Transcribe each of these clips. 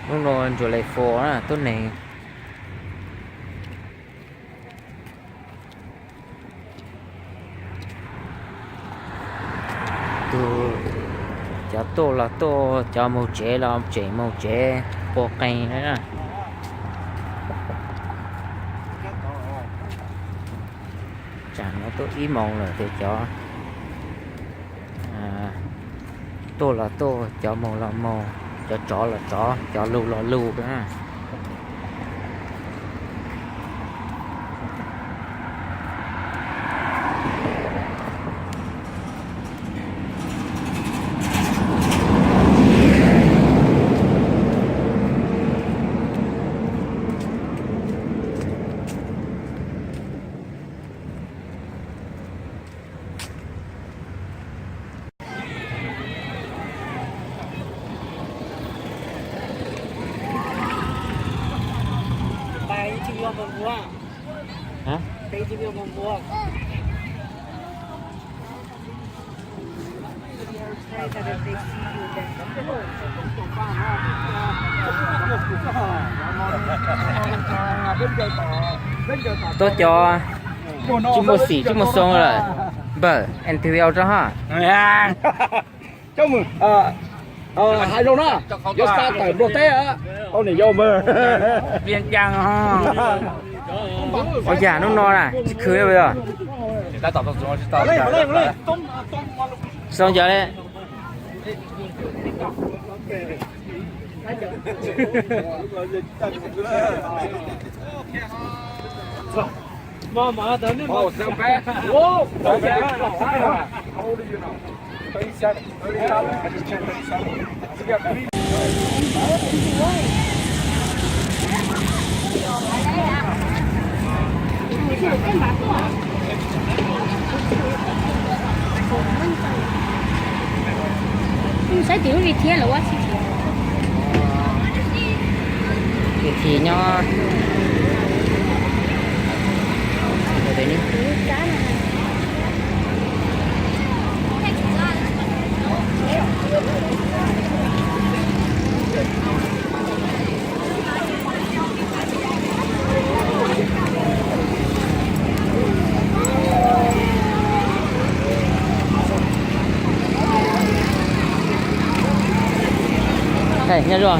Hnub no Ntsuas Les Falls na tuab neeg. Tus, cov tuaj los tuaj, cov moog tsev los tseem moog tsev quas qeeg na. Tsam no tuaj ib moos lawm ces cov tuaj los tuaj, cov moog los moog, cov tsov los tsov, cov lug los lug na. Tuab cov tsis muaj xim tsis muaj xoo lawm. Npawg, interview rau hab. Coj mws, hais zoo na, yuav xa tawm Nplog teb, tau niam yau mas. Ua cas hnub no na tsis khwv os? Tsis tau ncaws li. Saib tim lub li thiab lawv ua txhij thiab. Tim thim nyob Nyob zoo.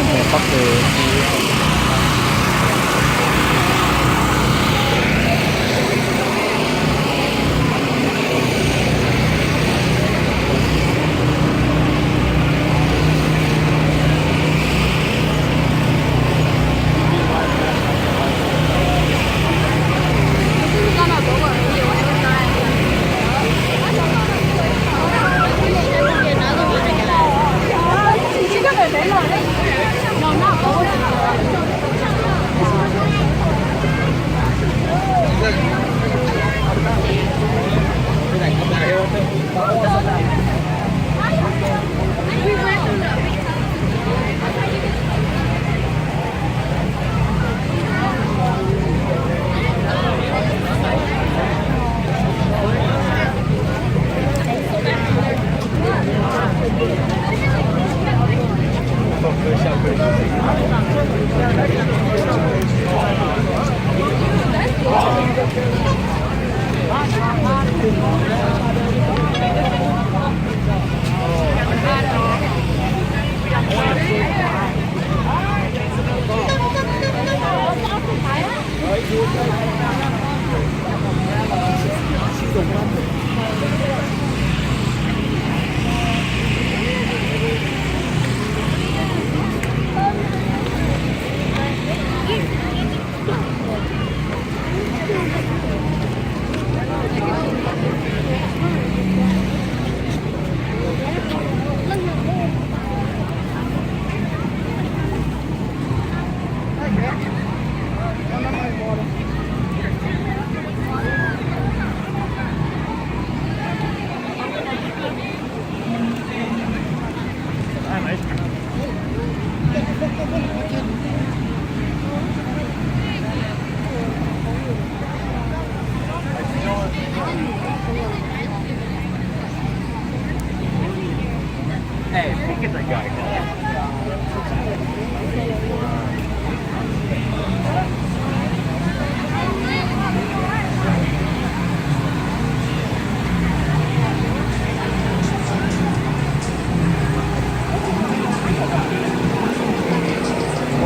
Pob kws.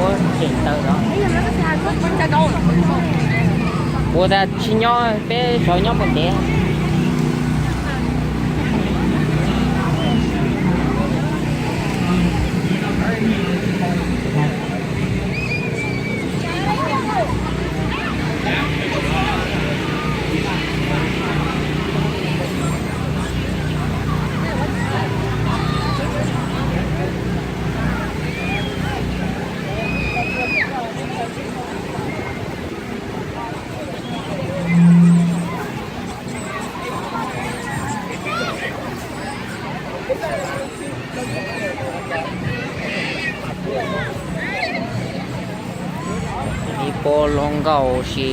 Ua tseem tawm os. Ua tas tsis nyob peb sawv nyob puag ntev. Ib pob hluas nkauj si.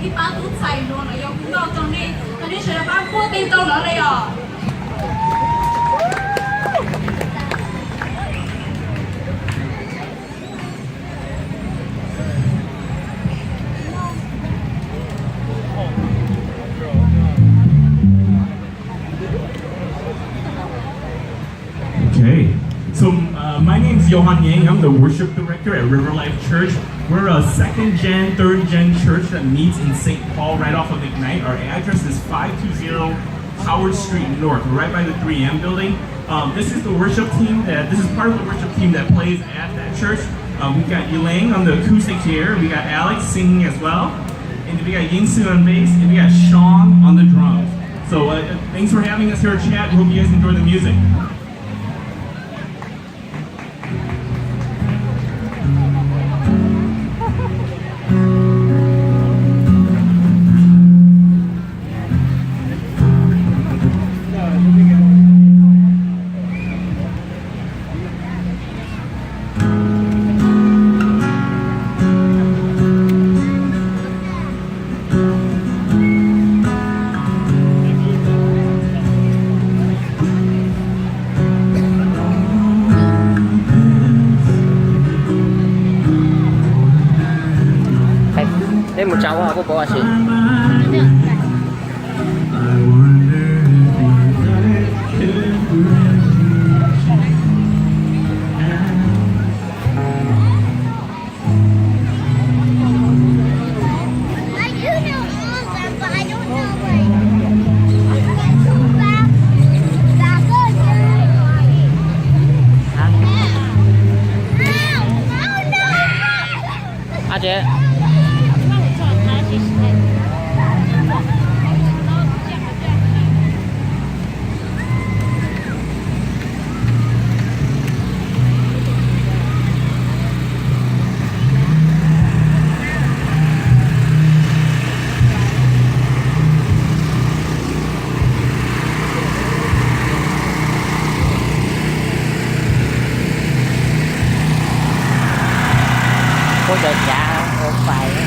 Ib pab tub txais hluas no yog kuv nrog rau nej, nej sawv daws pab puab tej rau lawv li os. Okay, so uh, my name is Johan Yang. I'm the worship director at River Life Church. We're a second gen, third gen church that meets in Saint Paul right off of McKnight. Our address is five two zero Howard Street North, right by the three M building. Um, this is the worship team that, this is part of the worship team that plays at that church. Um, we've got Elaine on the acoustic here, we got Alex singing as well, and we got Yingsu on bass, and we got Sean on the drums. So uh, thanks for having us here at Chat. We hope you guys enjoy the music. Peb mus tsa ua puab pov a si. Puab cov cav ua fais.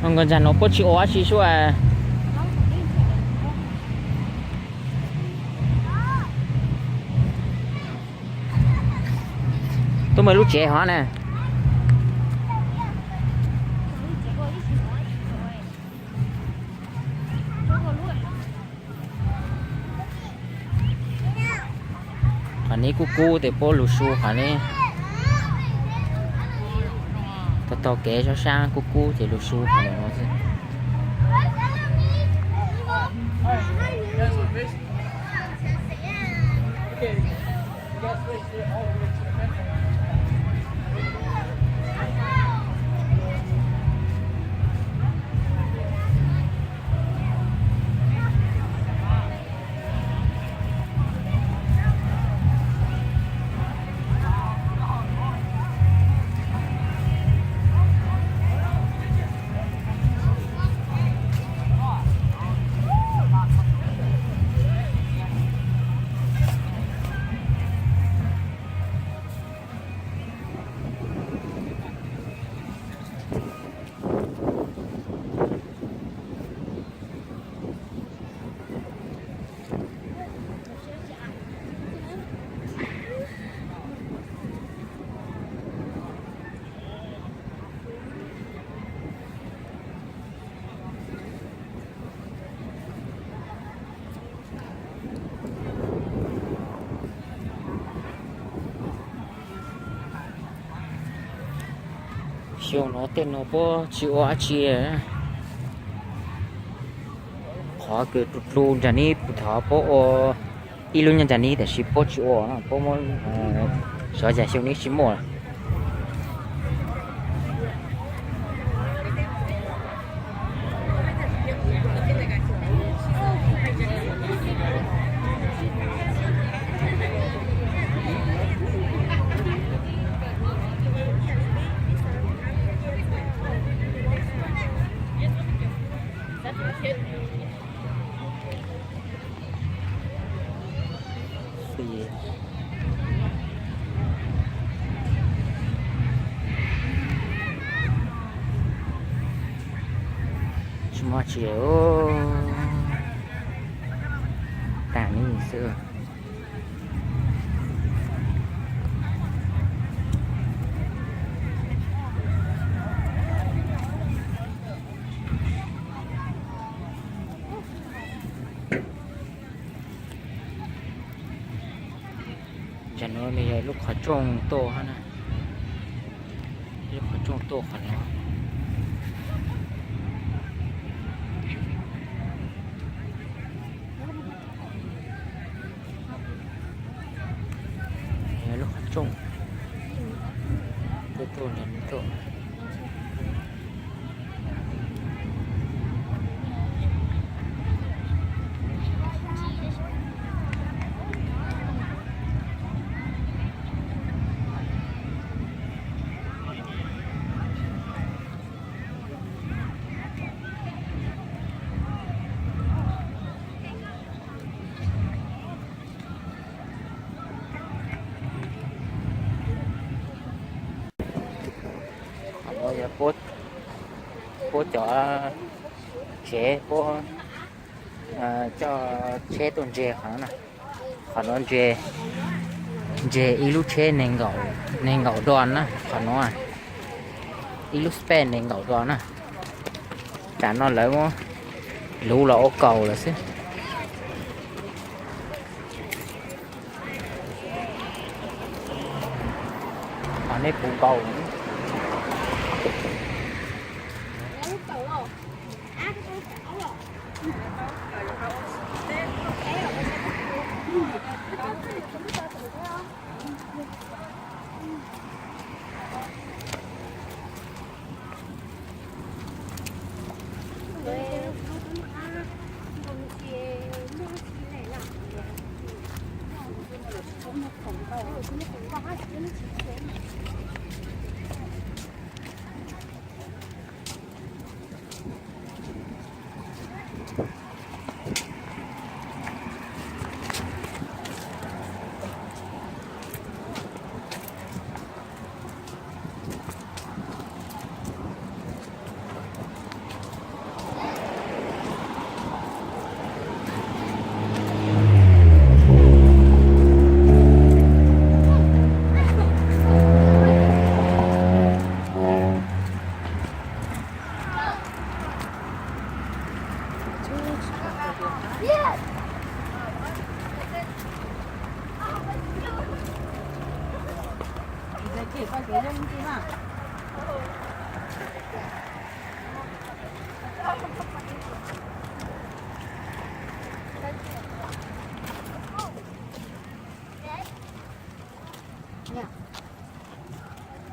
Nkawd ntag no puab tsis ua dab tsi sub. Tuaj mus lub tsev hov na. Qhov neb kub kub ces puab lug su qhov neb. Taug taug kev sab sab kub kub ces lug su qhov no xwb. Xyoo no tej no puab tsis ua dab tsi. Qhov kws du du ntsag nib puag thaum puab ua ib lub nyob ntsag nib tab sis puab tsis ua, puab muab xyov yog xyoo neb tsis muaj. Tsis muaj tsi, tag nib xwb. No nws yog lub qhov rooj tuaj na, lub qhov rooj tuaj qhov no. Lub qhov rooj tuaj tuaj tuaj. Qhov no yog puab cov tsev, puab coj tsheb tuaj nres qhov no na. Qhov no nres, nres ib lub tsheb nees nkaum, nees nkaum do na qhov no. Ib lub spec nees nkaum do na. Tam no lawv muab luv los ua kaus lawm xwb. Qhov nej puv nkaus.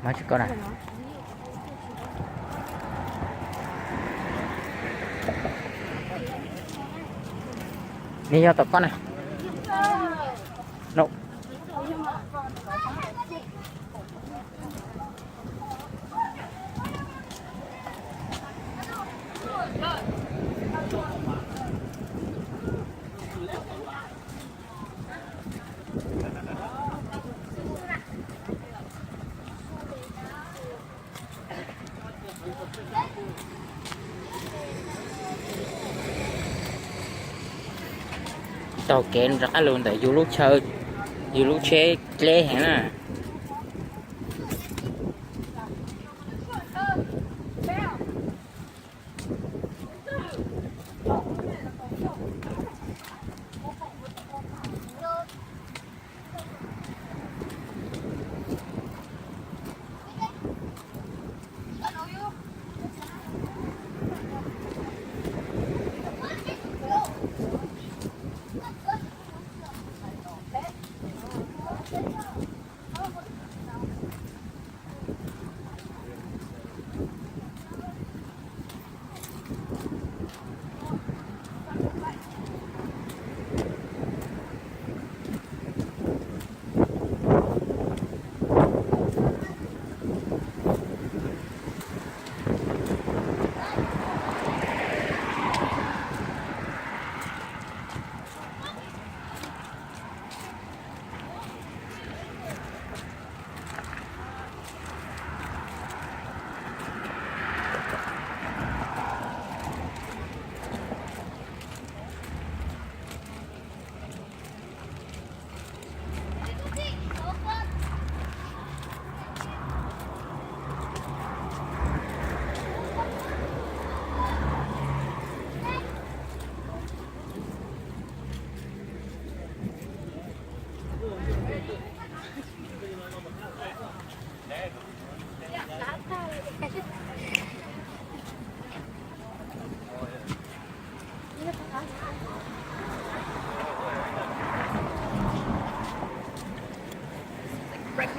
Mas tsis ko na. Nws yog tom koj na. No. Taug kev rov qab los ntawm yus lub chaw, yus lub tsheb dleb heev na.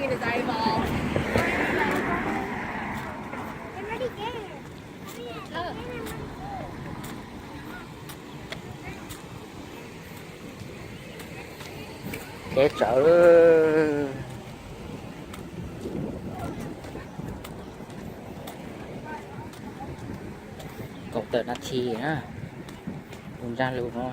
Kev tsawv. Kaum tawm nas this na, tus ntsaj lus no.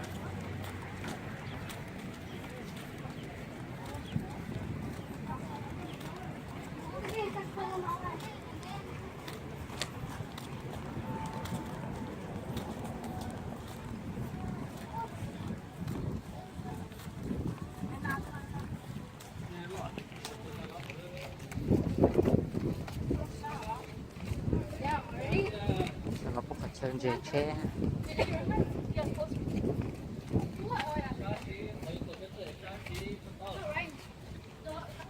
Los pub qhov chaw ntses tsheb.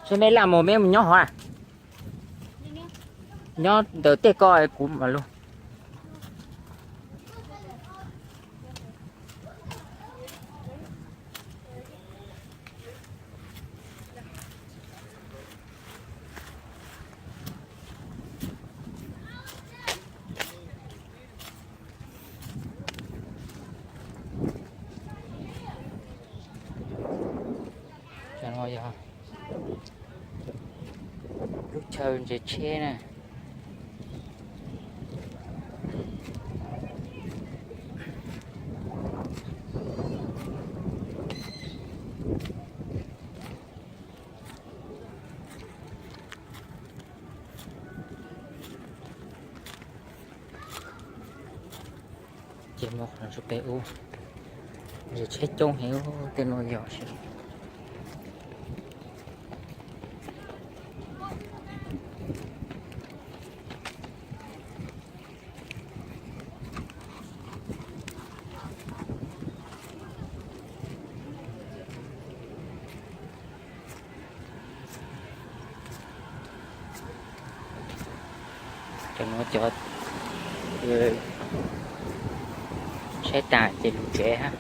Seb meb laj mus meb mus nyob hov, nyob ntawm tej ko kuv mam lug. Cov no yog lub chaw ntses tsheb na. Ces mus qhov no rau pem ub, ntses tsheb coob heev, tej no yog si. Cov no cov tshaib tas ces lug tsev hab.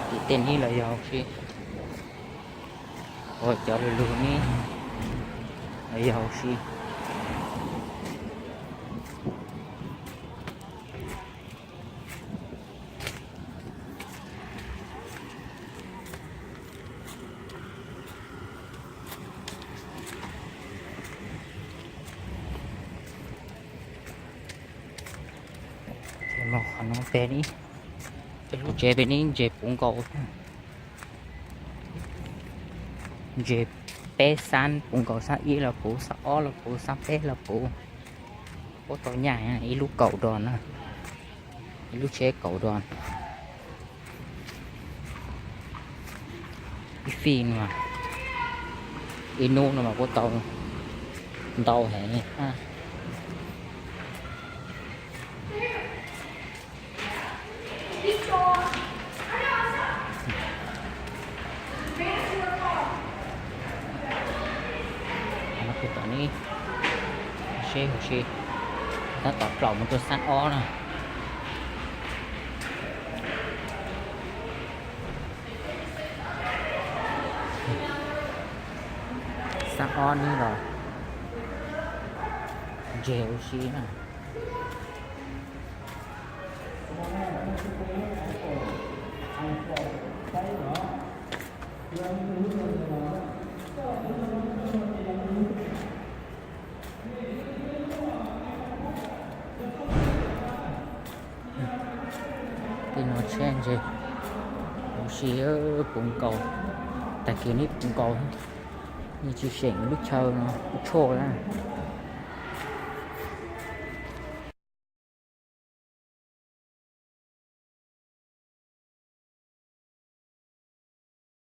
Tim tej nib los yog huv si, ua cov lug lug nib los yog huv si. Qhov no pem nib, peb lub tsev pem nib ntses puv nkaus. Ntses peb xab puv nkaus, xab ib los puv, xab ob los puv, xab peb los puv. Puab tau nyaj ib lub kaum dos na, ib lub tsheb kaum dos. Ib fij no, ib hnub no mas puab tau ntau heev. Tom nib, seb huv si, tab tom plaum mus rau xab ob na. Xab ob nib los ntses huv si na. Tej no tsheb ntses huv si puv nkaus, tag kis nib puv nkaus, yeej tsis seem lub chaw no tshuaj na.